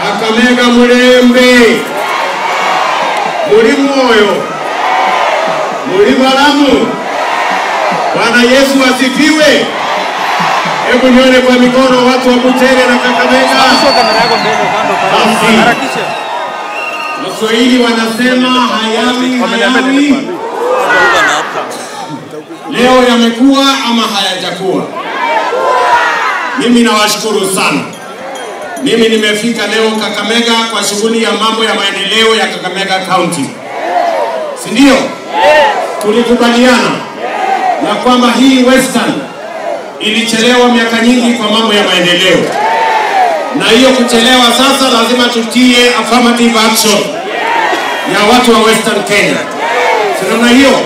Kakamega mulembe, muli moyo, muli balamu. Bwana Yesu asifiwe. Hebu nione kwa mikono watu wa Butere na Kakamega. Basi Waswahili wanasema hayawi hayawi, leo yamekuwa ama hayajakuwa. Mimi nawashukuru sana. Mimi nimefika leo Kakamega kwa shughuli ya mambo ya maendeleo ya Kakamega County, si ndio? Tulikubaliana ya kwamba hii Western ilichelewa miaka nyingi kwa mambo ya maendeleo, na hiyo kuchelewa sasa lazima tutie affirmative action ya watu wa Western Kenya. Si namna hiyo?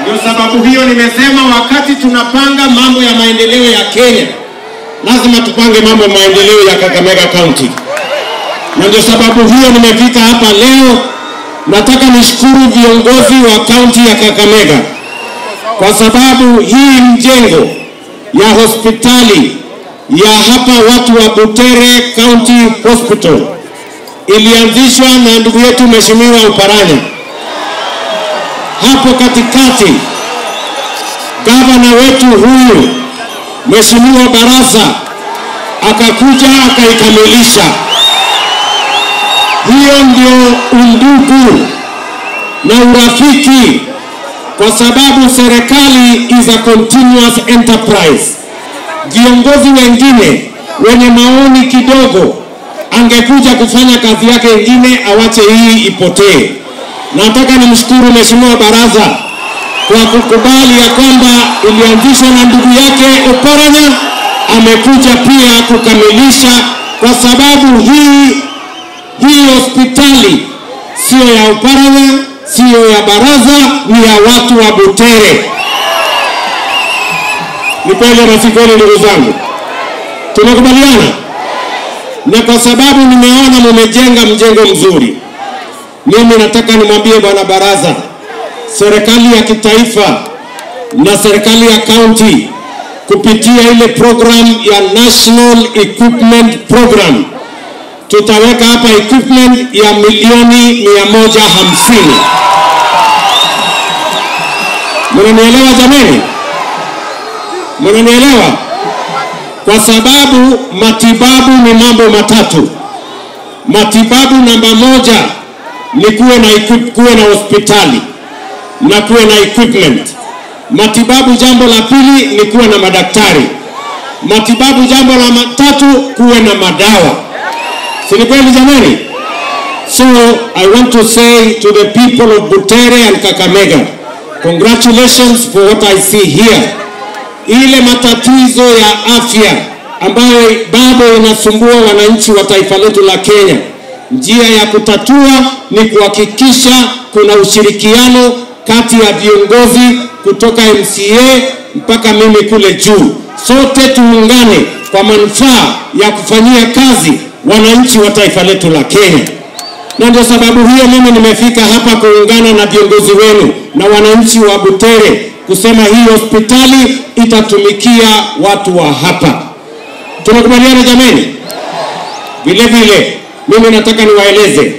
Ndio sababu hiyo nimesema wakati tunapanga mambo ya maendeleo ya Kenya, lazima tupange mambo ya maendeleo ya Kakamega County. Na ndio sababu hiyo nimefika hapa leo. Nataka nishukuru viongozi wa kaunti ya Kakamega kwa sababu hii mjengo ya hospitali ya hapa watu wa Butere County Hospital ilianzishwa na ndugu yetu Mheshimiwa Oparanya. Hapo katikati gavana wetu huyu Mheshimiwa Barasa akakuja akaikamilisha. Hiyo ndio undugu na urafiki, kwa sababu serikali is a continuous enterprise. Viongozi wengine wenye maoni kidogo angekuja kufanya kazi yake ingine, awache hii ipotee. Nataka nimshukuru Mheshimiwa Baraza kwa kukubali ya kwamba ilianzishwa na ndugu yake Oparanya, amekuja pia kukamilisha, kwa sababu hii hospitali sio ya Oparanya, sio ya Baraza, ni ya watu wa Butere. Ni kweli ama si kweli, ndugu zangu? Tunakubaliana? Na kwa sababu nimeona mumejenga mjengo mzuri, mimi nataka nimwambie Bwana Baraza, serikali ya kitaifa na serikali ya county kupitia ile program ya National Equipment Program, tutaweka hapa equipment ya milioni 150. Mnanielewa jamani? Mnanielewa? Kwa sababu matibabu ni mambo matatu. Matibabu namba moja ni kuwe na hospitali na kuwe na equipment. Matibabu jambo la pili ni kuwe na madaktari. Matibabu jambo la tatu kuwe na madawa. Si ni kweli jamani? So I want to say to the people of Butere and Kakamega, congratulations for what I see here. Ile matatizo ya afya ambayo bado inasumbua wananchi wa taifa letu la Kenya, njia ya kutatua ni kuhakikisha kuna ushirikiano kati ya viongozi kutoka MCA mpaka mimi kule juu. Sote tuungane kwa manufaa ya kufanyia kazi wananchi wa taifa letu la Kenya. Na ndio sababu hiyo mimi nimefika hapa kuungana na viongozi wenu na wananchi wa Butere kusema hii hospitali itatumikia watu wa hapa. Tunakubaliana jamani? Vile vile mimi nataka niwaeleze,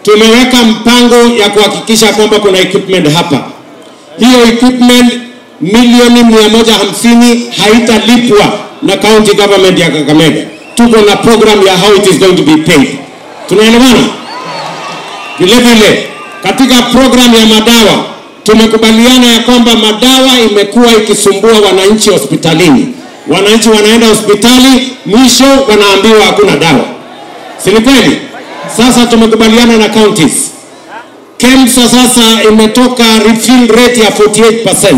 tumeweka mpango ya kuhakikisha kwamba kuna equipment hapa. Hiyo equipment milioni 150 haitalipwa na county government ya Kakamega. Tuko na program ya how it is going to be paid. Tunaelewana? Vile vile katika program ya madawa tumekubaliana ya kwamba madawa imekuwa ikisumbua wananchi hospitalini. Wananchi wanaenda hospitali, mwisho wanaambiwa hakuna dawa. Si ni kweli? Sasa tumekubaliana na counties. KEMSA sasa imetoka refill rate ya 48%.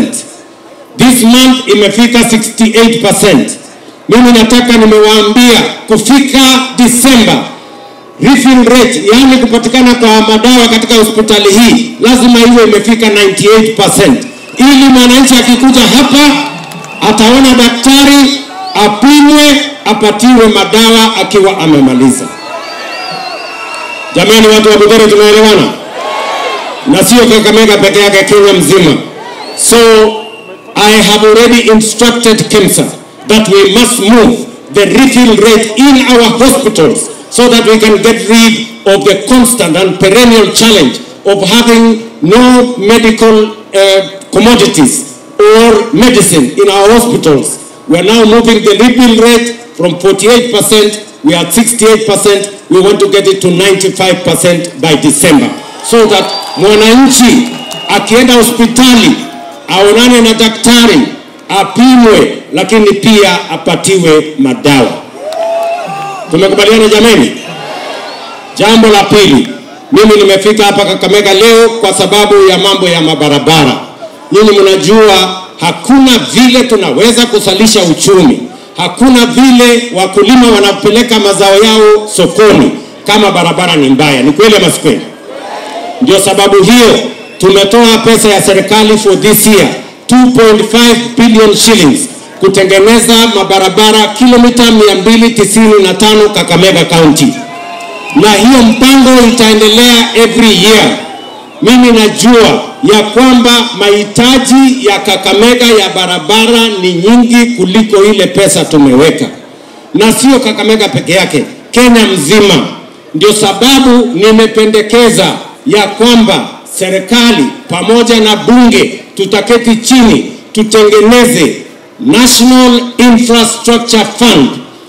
This month imefika 68%. Mimi nataka nimewaambia kufika December, refill rate, yaani kupatikana kwa madawa katika hospitali hii, lazima iwe imefika 98%. Ili mwananchi akikuja hapa ataona daktari, apimwe, apatiwe madawa akiwa amemaliza. Jamani watu wa Butere, tunaelewana? Na sio Kakamega peke yake, Kenya mzima. So I have already instructed KEMSA that we must move the refill rate in our hospitals so that we can get rid of the constant and perennial challenge of having no medical commodities or medicine in our hospitals. We are now moving the refill rate from 48%, we are at 68%, we want to get it to 95% by December. So that mwananchi akienda hospitali, aonane na daktari, apimwe, lakini pia apatiwe madawa. Tumekubaliana jameni? Jambo la pili, mimi nimefika hapa Kakamega leo kwa sababu ya mambo ya mabarabara. Nyinyi mnajua hakuna vile tunaweza kusalisha uchumi, hakuna vile wakulima wanapeleka mazao yao sokoni kama barabara ni mbaya. Ni kweli ama si kweli? Ndio sababu hiyo tumetoa pesa ya serikali for this year 2.5 billion shillings kutengeneza mabarabara kilomita 295 Kakamega County. Na hiyo mpango itaendelea every year. Mimi najua ya kwamba mahitaji ya Kakamega ya barabara ni nyingi kuliko ile pesa tumeweka. Na sio Kakamega peke yake, Kenya mzima. Ndio sababu nimependekeza ya kwamba serikali pamoja na bunge tutaketi chini tutengeneze National Infrastructure Fund,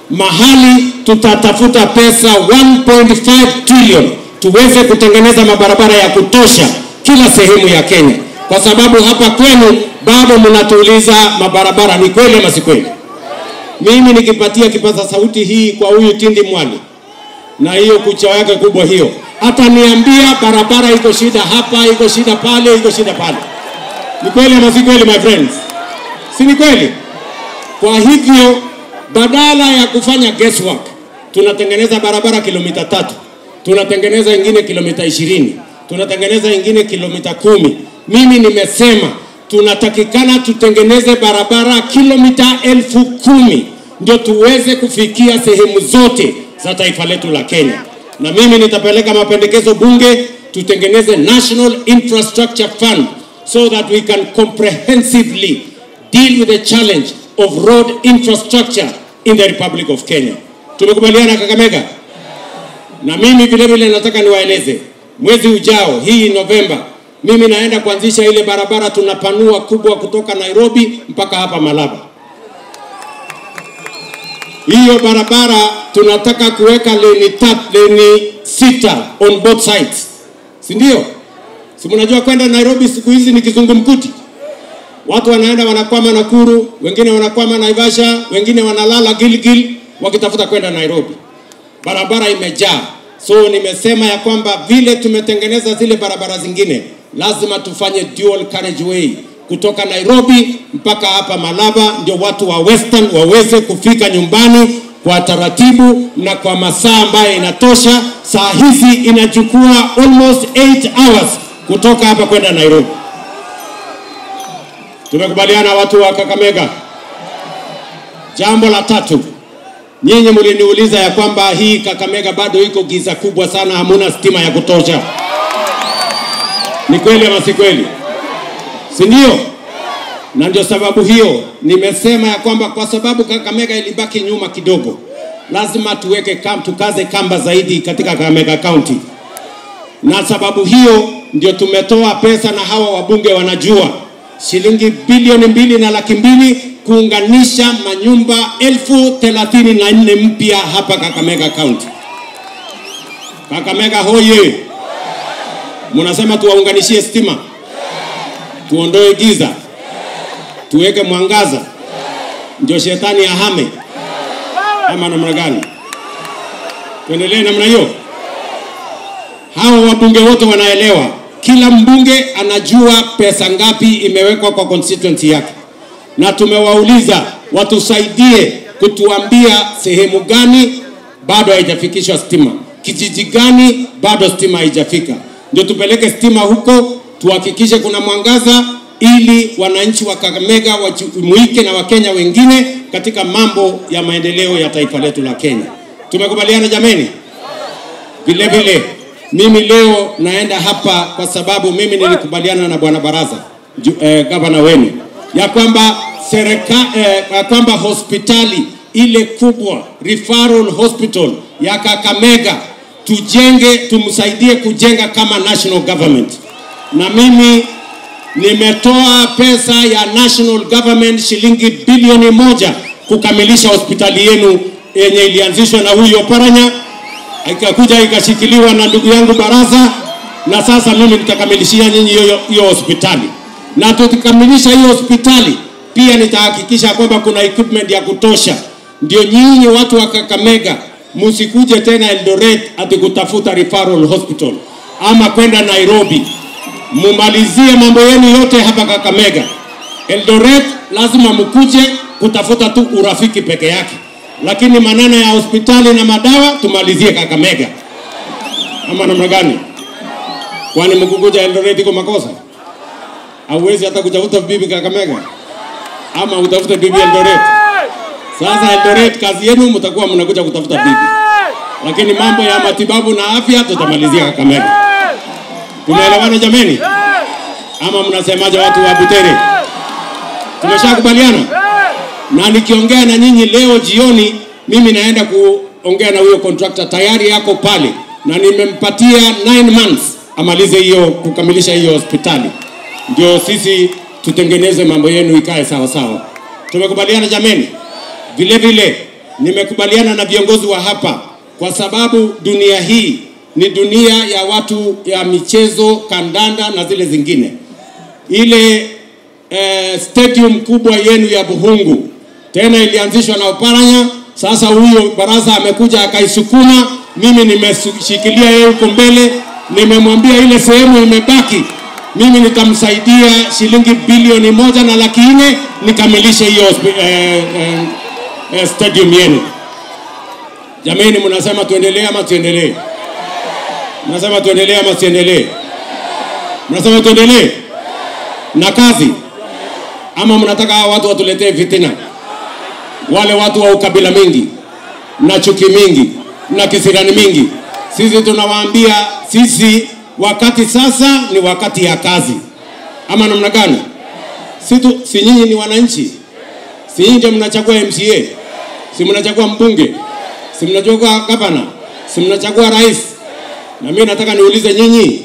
mahali tutatafuta pesa 1.5 trillion tuweze kutengeneza mabarabara ya kutosha kila sehemu ya Kenya. Kwa sababu hapa kwenu bado mnatuuliza mabarabara, ni kweli ama si kweli? Mimi nikipatia kipaza sauti hii kwa huyu Tindi Mwali na hiyo kucha yake kubwa hiyo, ataniambia barabara iko shida hapa, iko shida pale, iko shida pale. Ni kweli ama si kweli, my friends? Si ni kweli? Kwa hivyo badala ya kufanya guesswork, tunatengeneza barabara kilomita 3, tunatengeneza ingine kilomita 20, tunatengeneza ingine kilomita 10. Mimi nimesema tunatakikana tutengeneze barabara kilomita 10,000 ndio tuweze kufikia sehemu zote za taifa letu la Kenya. Na mimi nitapeleka mapendekezo bunge tutengeneze National Infrastructure Fund so that we can comprehensively deal with the challenge of road infrastructure in the Republic of Kenya. Tumekubaliana Kakamega? Na mimi vile vile nataka niwaeleze, mwezi ujao hii Novemba, mimi naenda kuanzisha ile barabara tunapanua kubwa kutoka Nairobi mpaka hapa Malaba. Hiyo barabara tunataka kuweka leni 6 on both sides. Si ndio? Si mnajua kwenda Nairobi siku hizi ni kizungumkuti. Watu wanaenda wanakwama Nakuru, wengine wanakwama Naivasha, wengine wanalala Gilgil wakitafuta kwenda Nairobi. Barabara imejaa. So nimesema ya kwamba vile tumetengeneza zile barabara zingine, lazima tufanye dual carriageway kutoka Nairobi mpaka hapa Malaba, ndio watu wa Western waweze kufika nyumbani kwa taratibu na kwa masaa ambayo inatosha. Saa hizi inachukua almost 8 hours kutoka hapa kwenda Nairobi. Tumekubaliana watu wa Kakamega? Jambo la tatu, nyinyi mliniuliza ya kwamba hii Kakamega bado iko giza kubwa sana, hamuna stima ya kutosha. Ni kweli ama si kweli? Si ndio? Na ndio sababu hiyo nimesema ya kwamba kwa sababu Kakamega ilibaki nyuma kidogo, lazima tuweke tukaze kamba zaidi katika Kakamega County. Na sababu hiyo ndio tumetoa pesa, na hawa wabunge wanajua, shilingi 2,200,000 kuunganisha manyumba 34,000 mpya hapa Kakamega County. Kakamega hoye! Mnasema tuwaunganishie stima, tuondoe giza, tuweke mwangaza, ndio shetani ahame, ama namna gani? Tuendelee namna hiyo? Hawa wabunge wote wanaelewa. Kila mbunge anajua pesa ngapi imewekwa kwa constituency yake. Na tumewauliza watusaidie kutuambia sehemu gani bado haijafikishwa stima, kijiji gani bado stima haijafika. Ndio tupeleke stima huko, tuhakikishe kuna mwangaza ili wananchi wa Kakamega wajumuike na Wakenya wengine katika mambo ya maendeleo ya taifa letu la Kenya. Tumekubaliana jameni? Vile vile mimi leo naenda hapa kwa sababu mimi nilikubaliana na Bwana Baraza, gavana wenu, ya kwamba kwamba hospitali ile kubwa, referral hospital ya Kakamega tujenge, tumsaidie kujenga kama national government. Na mimi nimetoa pesa ya national government shilingi bilioni 1 kukamilisha hospitali yenu yenye ilianzishwa na huyo Paranya, ikakuja ikashikiliwa na ndugu yangu Barasa, na sasa mimi nitakamilishia nyinyi hiyo hospitali. Na tukikamilisha hiyo hospitali pia nitahakikisha kwamba kuna equipment ya kutosha, ndio nyinyi watu wa Kakamega msikuje tena Eldoret ati kutafuta referral hospital ama kwenda Nairobi. Mumalizie mambo yenu yote hapa Kakamega. Eldoret lazima mkuje kutafuta tu urafiki peke yake, lakini maneno ya hospitali na madawa tumalizie Kakamega. Ama namna gani? Kwani mkukuja Eldoret iko makosa? Hauwezi hata kutafuta bibi Kakamega ama utafute bibi Eldoret. Sasa Eldoret kazi yenu mtakuwa mnakuja kutafuta bibi, lakini mambo ya matibabu na afya tutamalizia Kakamega. Tunaelewana jameni? Ama mnasemaje watu wa Butere? Tumeshakubaliana? Na nikiongea na nyinyi leo jioni, mimi naenda kuongea na huyo contractor, tayari yako pale, na nimempatia 9 months amalize hiyo, kukamilisha hiyo hospitali, ndio sisi tutengeneze mambo yenu ikae sawa sawa. Tumekubaliana jameni? Vile vile nimekubaliana na viongozi wa hapa, kwa sababu dunia hii ni dunia ya watu ya michezo, kandanda na zile zingine. Ile stadium kubwa yenu ya Buhungu tena ilianzishwa na Oparanya. Sasa huyo Barasa amekuja akaisukuma, mimi nimeshikilia yeye huko mbele, nimemwambia ile sehemu imebaki mimi nitamsaidia shilingi bilioni 1.4 nikamilishe hiyo stadium yenu. Jamani, mnasema tuendelee ama tuendelee? Mnasema tuendelee ama tuendelee? Mnasema tuendelee na kazi, ama mnataka watu watuletee fitina? Wale watu wa ukabila mingi na chuki mingi na kisirani mingi, sisi tunawaambia sisi wakati sasa ni wakati ya kazi. Ama namna gani? Si nyinyi ni wananchi? Si nyinyi ndio mnachagua MCA? Si mnachagua mbunge? Si mnachagua gavana? Si mnachagua rais? Na mimi nataka niulize nyinyi,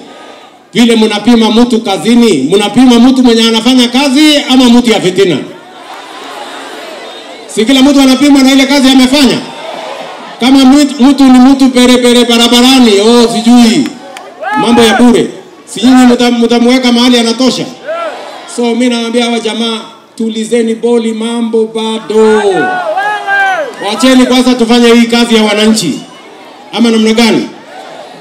vile mnapima mtu kazini, mnapima mtu mwenye anafanya kazi ama mtu ya fitina? Si kila mtu anapimwa na ile kazi amefanya? Kama mtu ni mtu pere barabarani, oh sijui mambo ya bure, si nyinyi mtamweka mahali anatosha? So mimi naambia hawa jamaa, tulizeni boli, mambo bado. Wacheni kwanza tufanye hii kazi ya wananchi. Ama namna gani?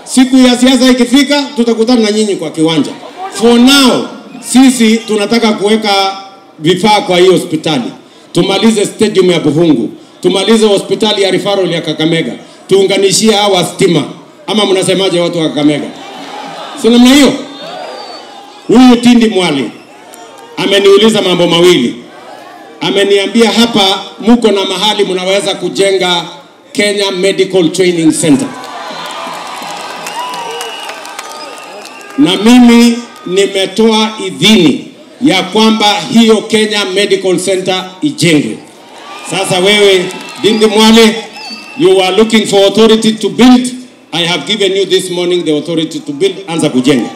Siku ya siasa ikifika tutakutana na nyinyi kwa kiwanja. For now sisi tunataka kuweka vifaa kwa hii hospitali. Tumalize stadium ya Buhungu, tumalize hospitali ya referral ya Kakamega, tuunganishie hawa stima. Ama mnasemaje watu wa Kakamega? Si namna hiyo? Huyu Tindi Mwale ameniuliza mambo mawili. Ameniambia hapa mko na mahali mnaweza kujenga Kenya Medical Training Center. Na mimi nimetoa idhini ya kwamba hiyo Kenya Medical Center ijengwe. Sasa wewe Tindi Mwale, you are looking for authority to build. I have given you this morning the authority to build. Anza kujenga.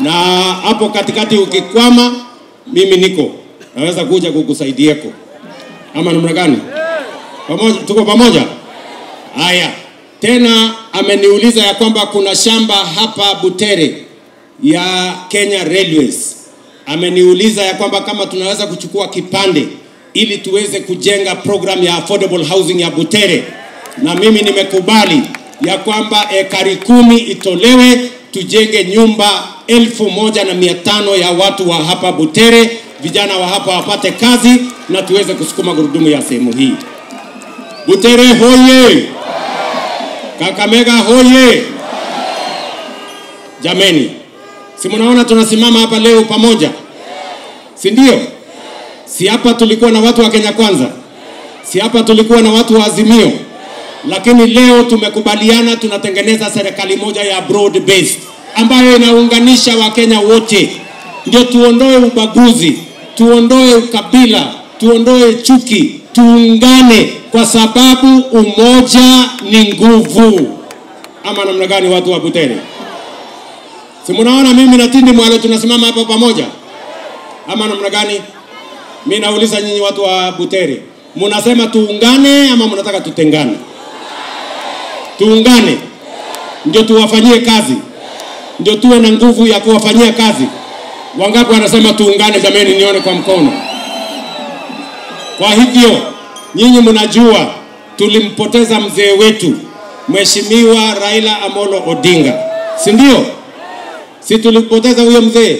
Na hapo katikati ukikwama, mimi niko naweza kuja kukusaidieko. Ama namna gani? Pamoja, tuko pamoja? Haya. Tena ameniuliza ya kwamba kuna shamba hapa Butere ya Kenya Railways. Ameniuliza ya kwamba kama tunaweza kuchukua kipande ili tuweze kujenga program ya affordable housing ya Butere. Na mimi nimekubali ya kwamba ekari 10 itolewe tujenge nyumba 1500 ya watu wa hapa Butere, vijana wa hapa wapate kazi na tuweze kusukuma gurudumu ya sehemu hii. Butere hoye! Kakamega hoye! Jameni, si mnaona tunasimama hapa leo pamoja? Si ndio? Si hapa tulikuwa na watu wa Kenya Kwanza? Si hapa tulikuwa na watu wa Azimio? Lakini leo tumekubaliana tunatengeneza serikali moja ya broad based ambayo inaunganisha Wakenya wote. Ndio tuondoe ubaguzi, tuondoe ukabila, tuondoe chuki, tuungane kwa sababu umoja ni nguvu. Ama namna gani watu wa Butere? Si mnaona mimi na Tindi Mwale tunasimama hapa pamoja? Ama namna gani? Mimi nauliza nyinyi watu wa Butere, mnasema tuungane ama mnataka tutengane? Tuungane ndio tuwafanyie kazi, ndio tuwe na nguvu ya kuwafanyia kazi. Wangapi wanasema tuungane? Jameni, nione kwa mkono. Kwa hivyo nyinyi mnajua tulimpoteza mzee wetu Mheshimiwa Raila Amolo Odinga, si ndio? Si tulipoteza huyo mzee?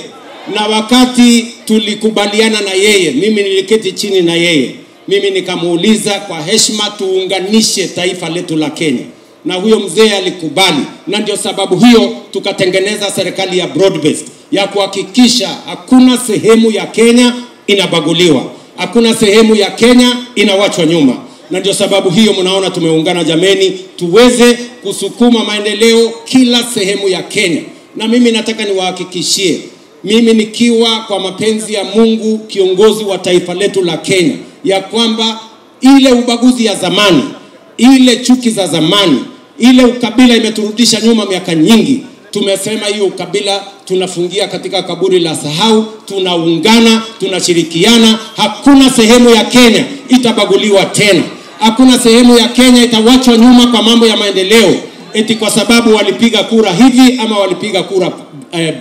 Na wakati tulikubaliana na yeye, mimi niliketi chini na yeye, mimi nikamuuliza kwa heshima tuunganishe taifa letu la Kenya, na huyo mzee alikubali, na ndio sababu hiyo tukatengeneza serikali ya broad-based ya kuhakikisha hakuna sehemu ya Kenya inabaguliwa, hakuna sehemu ya Kenya inawachwa nyuma. Na ndio sababu hiyo mnaona tumeungana jameni, tuweze kusukuma maendeleo kila sehemu ya Kenya. Na mimi nataka niwahakikishie, mimi nikiwa kwa mapenzi ya Mungu kiongozi wa taifa letu la Kenya, ya kwamba ile ubaguzi ya zamani, ile chuki za zamani, ile ukabila imeturudisha nyuma miaka nyingi. Tumesema hiyo ukabila tunafungia katika kaburi la sahau. Tunaungana, tunashirikiana. Hakuna sehemu ya Kenya itabaguliwa tena. Hakuna sehemu ya Kenya itawachwa nyuma kwa mambo ya maendeleo, eti kwa sababu walipiga kura hivi ama walipiga kura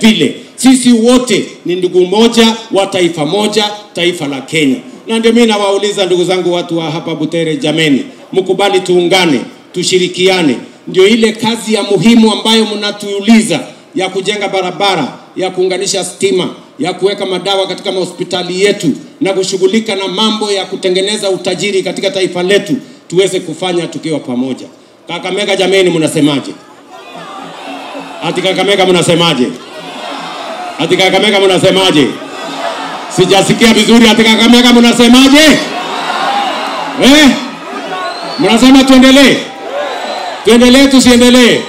vile. Sisi wote ni ndugu moja wa taifa moja, taifa la Kenya. Na ndio mimi nawauliza ndugu zangu watu wa hapa Butere, jameni, mkubali tuungane, tushirikiane. Ndio ile kazi ya muhimu ambayo mnatuuliza ya kujenga barabara, ya kuunganisha stima, ya kuweka madawa katika hospitali yetu na kushughulika na mambo ya kutengeneza utajiri katika taifa letu, tuweze kufanya tukiwa pamoja. Kakamega jameni, mnasemaje? Ati Kakamega mnasemaje? Ati Kakamega mnasemaje? Sijasikia vizuri. Ati Kakamega mnasemaje? Mnasema tuendelee? Tuendelee tusiendelee?